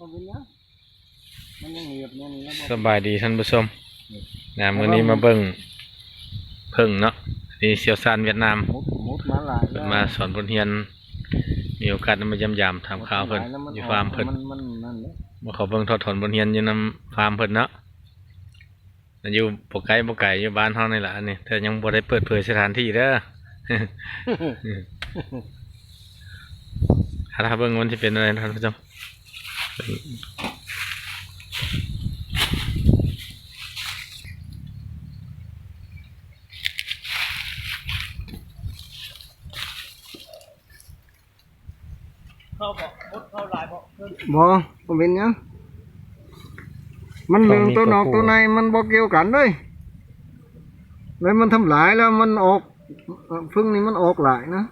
ບໍ່ເປັນຫຍັງ ມັນຍັງເຫືອບແນວນີ້ນະ. ສະບາຍດີທ່ານຜູ້ຊົມ ນະ ມື້ນີ້ມາເບິ່ງເຜິ້ງເນາະ. ນີ້ຊ່ຽວຊານຫວຽດນາມ ມຸດ ມຸດມາຫຼາຍ ເພິ່ນມາສອນບົດຮຽນ ມີໂອກາດໄດ້ມາຢ້ຽມຢາມຖາມຂ່າວເພິ່ນ ຢູ່ຟາມເພິ່ນ ມາເຂົ້າເບິ່ງຖອດຖອນບົດຮຽນຢູ່ນຳຟາມເພິ່ນເນາະ. ຢູ່ບໍ່ໄກບໍ່ໄກ ຢູ່ບ້ານເຮົານີ້ລະ ອັນນີ້ ແຕ່ຍັງບໍ່ໄດ້ເປີດເຜີຍສະຖານທີ່ເດີ. ຖ້າເບິ່ງມັນຊິເປັນແນວໃດທ່ານຜູ້ຊົມ. ເຂົ້າບໍ່? ໝົດເຂົ້າຫຼາຍບໍ່? ບໍ່ ບໍ່ເປັນຫຍັງ ມັນເລື່ອງຕົວນອກຕົວໃນມັນບໍ່ກ່ຽວກັນເດ້. ແລ້ວມັນທຳລາຍແລ້ວມັນອອກ ເຜິ້ງນີ້ມັນອອກຫຼາຍນະ.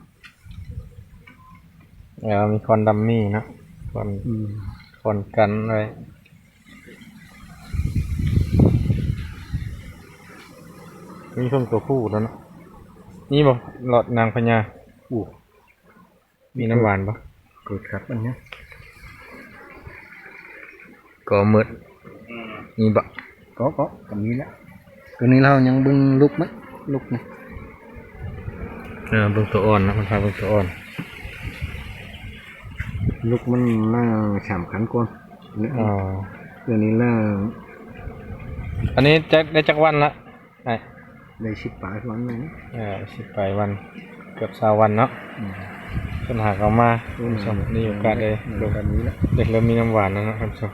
ເອີ ມີຄວັນດຳມີເນາະ ຄວັນ ອືມ ຄວັນກັນໄວ້. ມີເຜິ້ງຕົວຜູ້ແລ້ວເນາະ. ມີບໍ່ຫຼອດນາງພະຍາ? ໂອ້ ມີນ້ຳຫວານບໍ່? ເກີດຄັກອັນນີ້ ກໍໝົດ ມີບໍ່? ກໍ ກໍ ກໍມີແລ້ວ. ຕົວນີ້ເຮົາຍັງເບິ່ງລູກມັນ ລູກນີ້ ເອີ ເບິ່ງຕົວອ່ອນນະ ມັນພາເບິ່ງຕົວອ່ອນ. ລູກມັນໜ້າສຳຄັນກ່ອນ. ອໍ ຕົວນີ້ລະ. ອັນນີ້ຈັກ ໄດ້ຈັກວັນລະ? ໄດ້ ໄດ້ສິບປາຍວັນແລ້ວ. ເອີ ສິບປາຍວັນ ເກືອບຊາວວັນເນາະ. ອືມ ເພິ່ນຫາກເອົາມາ ໂອ້ ມີໂອກາດໄດ້ ເອີ ເລີ່ມມີນ້ຳຫວານແລ້ວເນາະທ່ານຜູ້ຊົມ.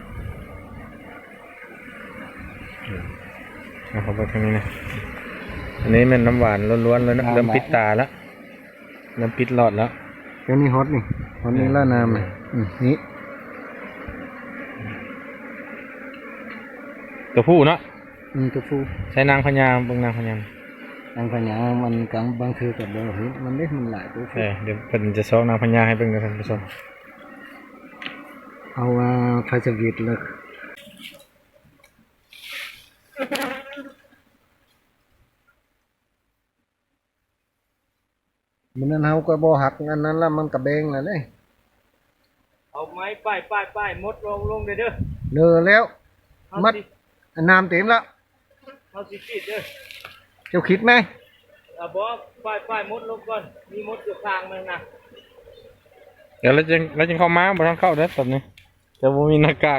ເອົາເຂົ້າໄປທາງນີ້ນະ. ອັນນີ້ແມ່ນນ້ຳຫວານລ້ວນໆເລີຍເນາະ. ເລີ່ມປິດຕາແລ້ວ ເລີ່ມປິດຫຼອດແລ້ວ. ຕົວນີ້ຮອດນີ້ ຮອດນີ້ລະນ້ຳ. ເອີ ອືມ ນີ້ ຕົວຜູ້ເນາະ. ອືມ ຕົວຜູ້. ໃສ່ນາງພະຍາ ເບິ່ງນາງພະຍາ ນາງພະຍາມັນກາງບາງເທື່ອກໍບໍ່ເຫັນມັນເດ້ ມັນຫຼາຍຕົວ. ເອີ ດຽວເພິ່ນຈະຊອກນາງພະຍາໃຫ້ເບິ່ງເດີທ່ານຜູ້ຊົມ. ເອົາວ່າໄຟສະວິດແລ້ວ ມື້ນັ້ນເຮົາກໍບໍ່ຫັກອັນນັ້ນລະ ມັນກະແບ່ງລະເດ້. ເອົາໄມ້ປ້າຍໆໆ ມົດລົງ ລົງເດີ ເດີ. ເລີແລ້ວ ມັດ ນ້ຳເຕັມລະ ເຮົາຊິຂີດເດີ. ເຈົ້າຂີດໄໝ? ອາ ບໍ່ ປ້າຍໆ ມົດລົງກ່ອນ ມີມົດຢູ່ຂ້າງມັນນະ. ດຽວລາວຈຶ່ງ ລາວຈຶ່ງເຂົ້າມາ ບໍ່ທັນເຂົ້າເດີຕອນນີ້ ແຕ່ບໍ່ມີໜ້າກາກ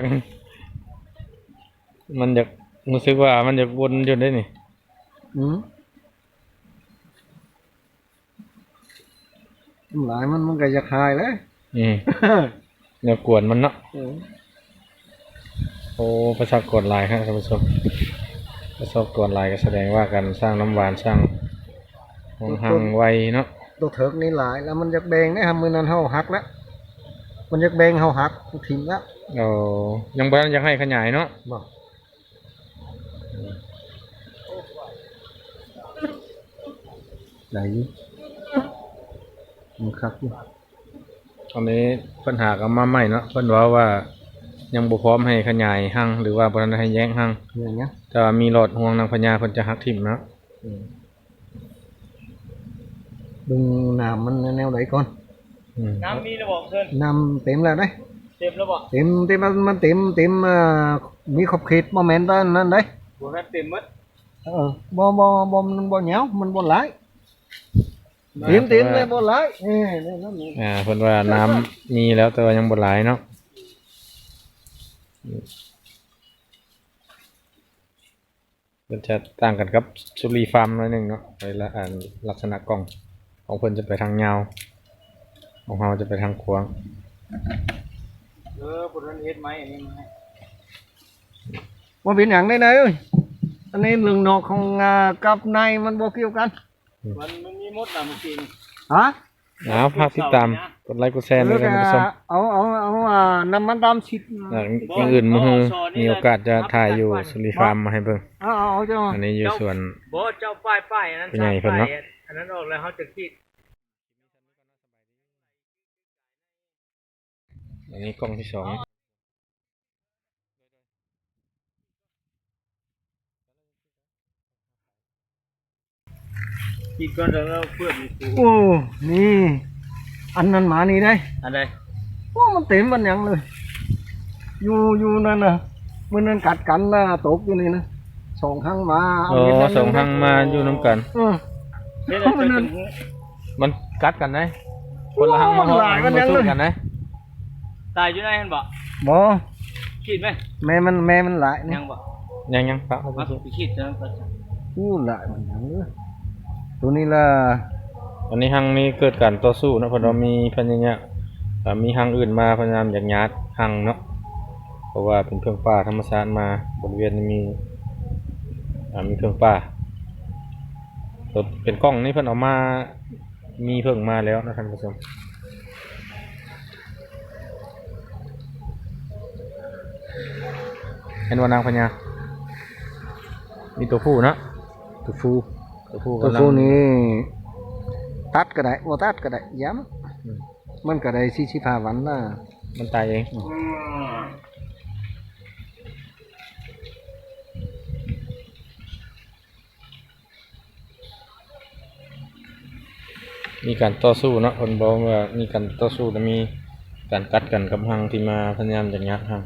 ມັນຢາກ ຮູ້ສຶກວ່າມັນຢາກວົນຢູ່ເດ້ນີ້. ອືມ ຫຼາຍມັນ ມັນກໍຢາກຫາຍແຫຼະ. ອືມ ແນວກວນມັນເນາະ. ເອີ ໂອ້ ປະຊາກອນຫຼາຍຮະທ່ານຜູ້ຊົມ ປະຊາກອນຫຼາຍກໍສະແດງວ່າການສ້າງນ້ຳຫວານ ສ້າງໂຮງຮັງໄວເນາະ. ໂຕເຖິກນີ້ຫຼາຍແລ້ວ ມັນຢາກແບ່ງເດ້. ມື້ນັ້ນເຮົາຫັກແລ້ວ ມັນຢາກແບ່ງ ເຮົາຫັກຖິ້ມແລ້ວ. ໂອ້ ຍັງບໍ່ທັນຢາກໃຫ້ຂະຫຍາຍເນາະ. ບໍ່ ໄດ້ຢູ່ ມັນຄັກຢູ່. ອັນນີ້ເພິ່ນຫາກເອົາມາໃໝ່ເນາະ ເພິ່ນເວົ້າວ່າຍັງບໍ່ພ້ອມໃຫ້ຂະຫຍາຍຮັງ ຫຼືວ່າບໍ່ທັນໃຫ້ແຍກຮັງ. ແມ່ນຫຍັງ? ແຕ່ວ່າມີຫຼອດຫ່ວງນາງພະຍາ ເພິ່ນຈະຫັກຖິ້ມເນາະ. ອືມ ເບິ່ງນ້ຳມັນແນວໃດກ່ອນ. ອືມ ນ້ຳມີແລ້ວບໍ່ເພິ່ນ? ນ້ຳເຕັມແລ້ວເດ້. ເຕັມແລ້ວບໍ່? ເຕັມ ເຕັມ ມັນເຕັມ ເຕັມ ເອີ ມີຂອບເຂດ ບໍ່ແມ່ນແຕ່ນັ້ນເດ້. ບໍ່ແມ່ນເຕັມໝົດ. ເອີ ບໍ່ ບໍ່ ບໍ່ ມັນບໍ່ຍາວ ມັນບໍ່ຫຼາຍ. ເຕັມ ເຕັມແລ້ວບໍ່ຫຼາຍ. ເອີ ນັ້ນ ອ່າ ເພິ່ນວ່ານ້ຳມີແລ້ວ ແຕ່ວ່າຍັງບໍ່ຫຼາຍເນາະ. ມັນຈະຕ່າງກັນກັບສຸລີຟາມໜ້ອຍໜຶ່ງເນາະ ໃນລະ ອັນ ລັກສະນະກ່ອງຂອງເພິ່ນຈະໄປທາງຍາວ ຂອງເຮົາຈະໄປທາງກວ້າງ. ເອີ ບໍ່ທັນເຮັດໄມ້ອັນນີ້ມາໃຫ້. ບໍ່ເປັນຫຍັງໃດນາຍເອີຍ ອັນນີ້ເລື່ອງນອກຂອງ ອ່າ ກັບໃນມັນບໍ່ກ່ຽວກັນ. ອືມ ມັນ ມັນມີໝົດນະມື້ກີ້ນີ້. ຮະ? ເອົາ ຝາກຕິດຕາມ ກົດໄລກົດແຊເດີທ່ານຜູ້ຊົມ. ເອົາ ເອົາ ເອົາ ອ່າ ນ້ຳມັນດຳສີດ ອ່າ ຢ່າງອື່ນມື້ຮືມີໂອກາດຈະຖ່າຍຢູ່ສຸລີຟາມມາໃຫ້ເບິ່ງ. ເອົາ ເອົາ ເອົາ ເຈົ້າ ອັນນີ້ຢູ່ສວນ ບໍ່ ເຈົ້າປ້າຍໆ ອັນນັ້ນ ຜູ້ໃຫຍ່ເພິ່ນເນາະ. ອັນນັ້ນອອກແລ້ວເຮົາຈະຂີດ. ອັນນີ້ກ້ອງທີສອງ. ກິນກ່ອນແລ້ວເພື່ອນມີຄູ. ໂອ້ ນີ້ ອັນນັ້ນມານີ້ໄດ໋. ອັນໃດ? ໂອ້ ມັນເຕັມມັນຫຍັງເລີຍ. ຢູ່ ຢູ່ນັ້ນນະ ມື້ນັ້ນກັດກັນນະ ຕົກຢູ່ນີ້ນະ ສອງຮັງມາ ອໍ ເອົາເຮັດນັ້ນ ສອງຮັງມາຢູ່ນຳກັນ ເອີ ເຮັດໃຫ້ເຈົ້າ ມັນກັດກັນໄດ໋ ຄົນລະຮັງມາ ມັນຫຼາຍ ມັນຍັງ ມາສູ້ກັນໄດ໋ ຕາຍຢູ່ໃນຫັ້ນບໍ່? ບໍ່ ຂີດໄໝ? ແມ່ມັນ ແມ່ມັນຫຼາຍນີ້ ຍັງບໍ່? ຍັງໆ ປະ ເອົາໄປຂີດ ເອົາໄປຂີດ ໂອ້ ຫຼາຍມັນຍັງເດີ ໂຕນີ້ລະ ອັນນີ້ຮັງນີ້ເກີດການຕໍ່ສູ້ເນາະ ເພິ່ນວ່າ ອືມ ມີພະຍາຍາມ ເອີ ມີຮັງອື່ນມາພະຍາຍາມຢາກຍາດຮັງເນາະ ເພາະວ່າເປັນເຜິ້ງປ່າທຳມະຊາດມາ ບໍລິເວນນີ້ມີ ເອີ ມີເຜິ້ງປ່າ ເປັນກ້ອງນີ້ເພິ່ນເອົາມາ ມີເຜິ້ງມາແລ້ວນະທ່ານຜູ້ຊົມ ເຫັນບໍ່ນາງພະຍາ ມີຕົວຜູ້ເນາະ ຕົວຜູ້ ຕົວຜູ້ ຕົວຜູ້ນີ້ຕັດກໍໄດ້ ບໍ່ຕັດກໍໄດ້ ຢ່າມັນ ອືມ ມັນກໍໄດ້ສີ່ສິບຫ້າວັນນະ ມັນຕາຍເອງ ອືມ ມີການຕໍ່ສູ້ເນາະ ເພິ່ນບອກວ່າມີການຕໍ່ສູ້ ແລະ ມີການກັດກັນກັບຮັງທີ່ມາພະຍາຍາມຈະຍາດຮັງ.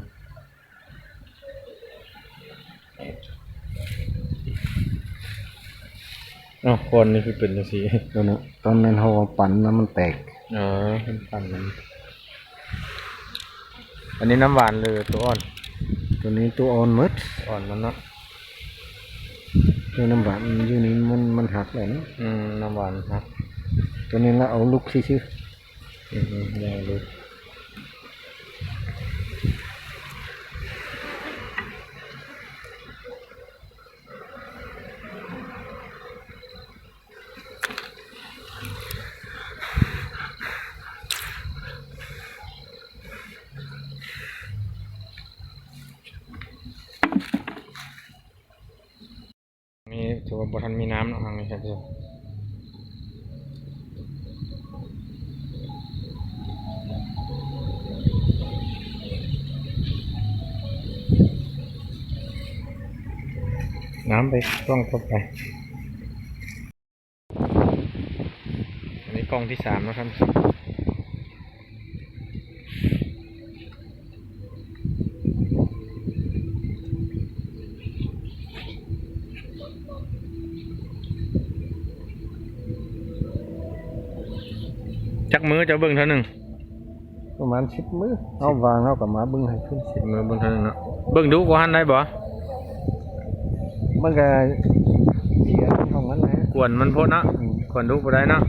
ອ້າວ ຄວັນນີ້ຄືເປັນຈັ່ງຊີ້? ຕົວນັ້ນ ຕອນນັ້ນເຮົາເອົາປັ່ນນະ ມັນແຕກ. ອໍ ເປັນປັ່ນນະ. ອັນນີ້ນ້ຳຫວານຫຼືຕົວອ່ອນ? ຕົວນີ້ຕົວອ່ອນໝົດ ອ່ອນມັນເນາະ. ຕົວນ້ຳຫວານຢູ່ນີ້ມັນ ມັນຫັກແລ້ວເນາະ. ອືມ ນ້ຳຫວານຫັກ. ຕົວນີ້ລະເອົາລຸກຊື່ໆ. ອືມໆ ແນວລຸກ. ນີ້ຖືວ່າບໍ່ທັນມີນ້ຳເນາະ ທາງນີ້ທ່ານຜູ້ຊົມ. ນ້ຳໄປກ້ອງຕໍ່ໄປ. ອັນນີ້ກ້ອງທີສາມເນາະທ່ານ. ຈັກມື້ເຈົ້າເບິ່ງເທື່ອໜຶ່ງ? ປະມານສິບມື້ ເຮົາວ່າງເຮົາກໍມາເບິ່ງໃຫ້ຄືນ. ສິບມື້ເບິ່ງເທື່ອໜຶ່ງເນາະ. ເບິ່ງດຸກວ່າຫັ້ນໄດ້ບໍ່? ມັນກໍເສຍຂອງມັນແຫຼະ ກວນມັນໂພດເນາະ. ອືມ ກວນດຸບໍ່ໄດ້ເນາະ.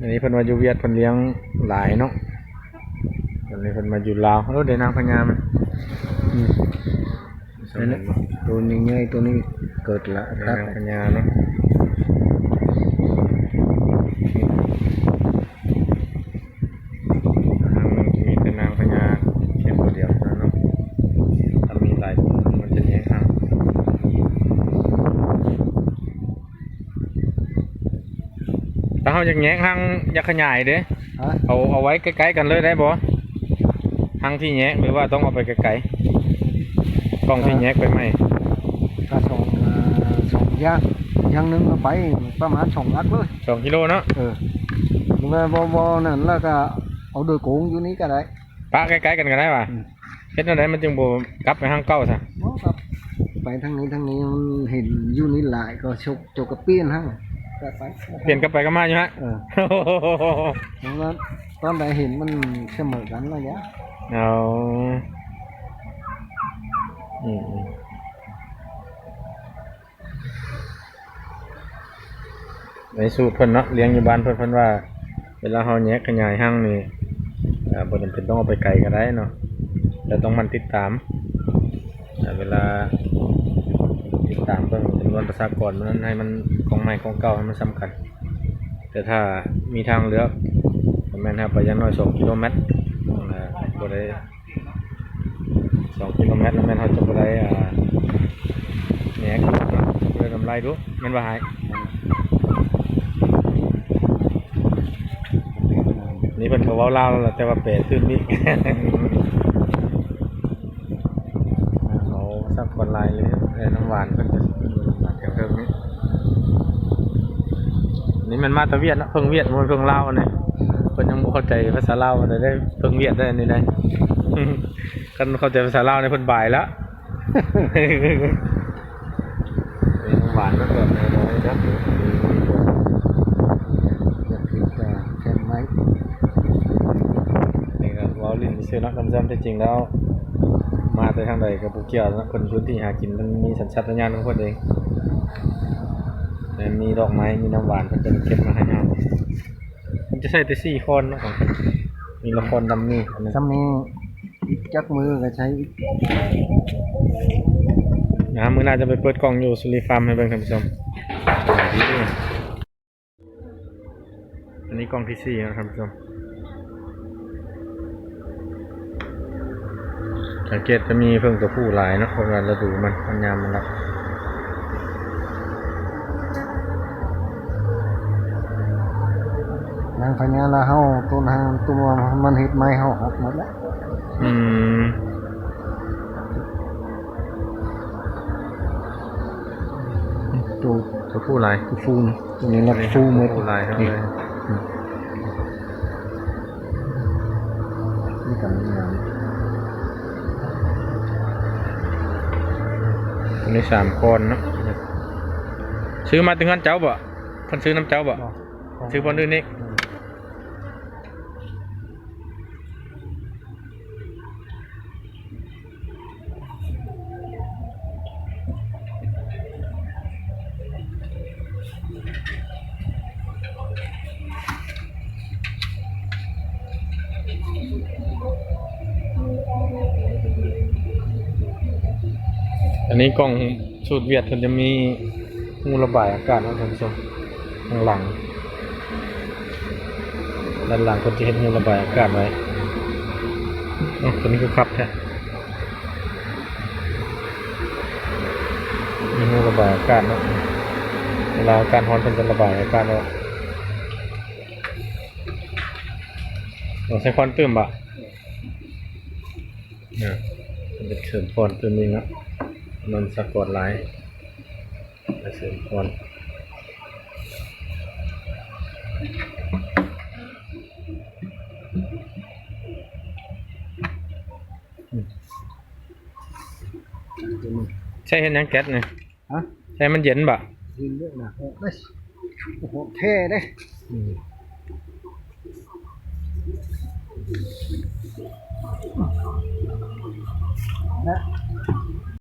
ອັນນີ້ເພິ່ນວ່າຢູ່ຫວຽດເພິ່ນລ້ຽງຫຼາຍເນາະ. ອັນນີ້ເພິ່ນມາຢູ່ລາວ. ໂອ້ ໄດ້ນາງພະຍາມັນ. ອືມ. ໂຕໃຫຍ່ໆ ໂຕນີ້ເກີດລະ ແມ່ນາງພະຍາເນາະ. ຮັງໜຶ່ງຈະມີແຕ່ນາງພະຍາພຽງໂຕດຽວເທົ່ານັ້ນເນາະ. ຖ້າມີຫຼາຍໂຕມັນຈະແຍກຮັງ. ຖ້າເຮົາຢາກແຍກຮັງ ຢາກຂະຫຍາຍເດ້. ຮະ? ເອົາ ເອົາໄວ້ໃກ້ໆກັນເລີຍໄດ້ບໍ່? ຮັງທີ່ແຍກ ຫຼືວ່າຕ້ອງເອົາໄປໄກໆ? ກ້ອງທີ່ແຍກໄປໃໝ່ ກະສອງ ເອີ ສອງຢ່າງ ຢ່າງໜຶ່ງເອົາໄປປະມານສອງຫຼັກເລີຍ ສອງກິໂລເນາະ. ເອີ ຫຼືວ່າບໍ່ ບໍ່ນັ້ນລະກະເອົາໂດຍກົງຢູ່ນີ້ກະໄດ້ ປະໃກ້ໆກັນກະໄດ້ຫວາ? ອືມ. ເຮັດແນວໃດມັນຈຶ່ງບໍ່ກັບໄປທາງເກົ່າຊະ? ບໍ່ກັບໄປທາງນີ້ ທາງນີ້ມັນເຫັນຢູ່ນີ້ຫຼາຍ ກໍຊົກ ໂຈກະປ່ຽນຫັ້ນ ກັບໄປ ປ່ຽນກັບໄປກັບມາຢູ່ຫັ້ນ. ເອີ ເພາະວ່າຕອນໃດເຫັນມັນສະເໝີກັນລະຢ່າ. ເອົາ ອືມໆ. ໃນສູດເພິ່ນເນາະ ລ້ຽງຢູ່ບ້ານເພິ່ນ ເພິ່ນວ່າເວລາເຮົາແຍກຂະຫຍາຍຮັງນີ້ ເອີ ບໍ່ຈຳເປັນຕ້ອງເອົາໄປໄກກໍໄດ້ເນາະ ແຕ່ຕ້ອງໝັ່ນຕິດຕາມ ເອີ ເວລາຕິດຕາມເບິ່ງຈຳນວນປະຊາກອນມັນໃຫ້ມັນ ຂອງໃໝ່ຂອງເກົ່າໃຫ້ມັນສ່ຳກັນ. ແຕ່ຖ້າມີທາງເລືອກ ກໍແມ່ນໃຫ້ໄປຢ່າງໜ້ອຍສອງກິໂລແມັດ ເອີ ບໍ່ໄດ້ ສອງກິໂລແມັດ ແລ້ວແມ່ນເຮົາຈະບໍ່ໄດ້ ອ່າ ແຍກເນາະ ເດີນນຳໄລ່ດູ ແມ່ນບໍ່ອ້າຍ? ກໍເວົ້າລາວແລ້ວ ແຕ່ວ່າແປຕື່ມອີກ. ເອົາສາກອນຫຼາຍເລີຍ ແຕ່ນ້ຳຫວານເພິ່ນກໍຊິເປັນນ້ຳຫວານແຖວເທິງນີ້. ນີ້ແມ່ນມາແຕ່ຫວຽດເນາະ, ເພິ່ງຫວຽດ ບໍ່ແມ່ນເພິ່ງລາວອັນນີ້. ເພິ່ນຍັງບໍ່ເຂົ້າໃຈພາສາລາວປານໃດເດ້, ເພິ່ງຫວຽດໄດ້ອັນນີ້ໄດ໋. ຄັນເຂົ້າໃຈພາສາລາວນີ້ເພິ່ນບາຍລະ. ເປັນຂອງຫວານມາກ່ອນນະ ບໍ່ໃຫ້ຈັບເດີ. ຢາກກິນກາແຄມໄມ້ ນີ້ກໍເວົ້າຫຼິ້ນຊື່ໆເນາະທ່ານຜູ້ຊົມ. ແຕ່ຈິງແລ້ວມາແຕ່ທາງໃດກໍບໍ່ກ່ຽວເນາະ, ເພິ່ນພື້ນທີ່ຫາກິນ ເພິ່ນມີສັນຊາດຕະຍານຂອງເພິ່ນເອງ. ແລະ ມີດອກໄມ້ ມີນ້ຳຫວານ ເພິ່ນກໍເກັບມາໃຫ້ເຮົາ. ມັນຈະໃຊ້ແຕ່ສີ່ຄ້ອນເນາະ ມີລະຄ້ອນດຳມີ ອັນນັ້ນ ຊ່ຳນີ້ ອີກຈັກມື້ກໍໃຊ້ອີກ. ອ່າ ມື້ໜ້າຈະໄປເປີດກ່ອງຢູ່ສຸລີຟາມໃຫ້ເບິ່ງທ່ານຜູ້ຊົມ. ອັນນີ້ກ່ອງທີສີ່ເນາະທ່ານຜູ້ຊົມ, ສັງເກດຈະມີເຜິ້ງຕົວຜູ້ຫຼາຍເນາະ ເພາະວ່າລະດູມັນ ມັນຍາມມັນລະ. ນາງພະຍາລາວເຮົາ ຕົ້ນຫາງຕົວມັນເຮັດໄມ້ເຮົາຫັກໝົດແລ້ວ. ອືມ ໂຕ ໂຕຜູ້ຫຼາຍ ໂຕຜູ້ນະ ໂຕນີ້ນະ ໂຕຜູ້ຫຼາຍເນາະ. ນີ້ ອືມ ນີ້ກໍມີງາມ ໂຕນີ້ສາມກ້ອນເນາະ. ຊື້ມາແຕ່ເຮືອນເຈົ້າບໍ່? ເພິ່ນຊື້ນຳເຈົ້າບໍ່? ບໍ່ ຊື້ບ່ອນອື່ນອີກ? ອືມ. ອັນນີ້ກ້ອງສູດຫວຽດ ເພິ່ນຈະມີຮູລະບາຍອາກາດເນາະທ່ານຜູ້ຊົມ. ທາງຫຼັງ ດ້ານຫຼັງເພິ່ນຈະເຮັດຮູລະບາຍອາກາດໄວ້. ໂອ້ ຕົວນີ້ຄືຄັກແທ້ ມີຮູລະບາຍອາກາດເນາະ. ເວລາອາກາດຮ້ອນເພິ່ນຈະລະບາຍອາກາດອອກ. ຕ້ອງໃສ່ຄວັນຕື່ມບໍ່? ເອີ ເປັນເສີມຄວັນຕື່ມອີກເນາະ, ມັນສະກອດຫຼາຍ. ກະເສີມກ່ອນ ໃຊ້ເຮັດຫຍັງແກັດນີ້? ຮະ? ໃຊ້ມັນເຢັນບໍ່? ເຢັນເດ້ນະ ໂຫດເດ້ ໂຫດແທ້ເດ້. ອືມ ນະ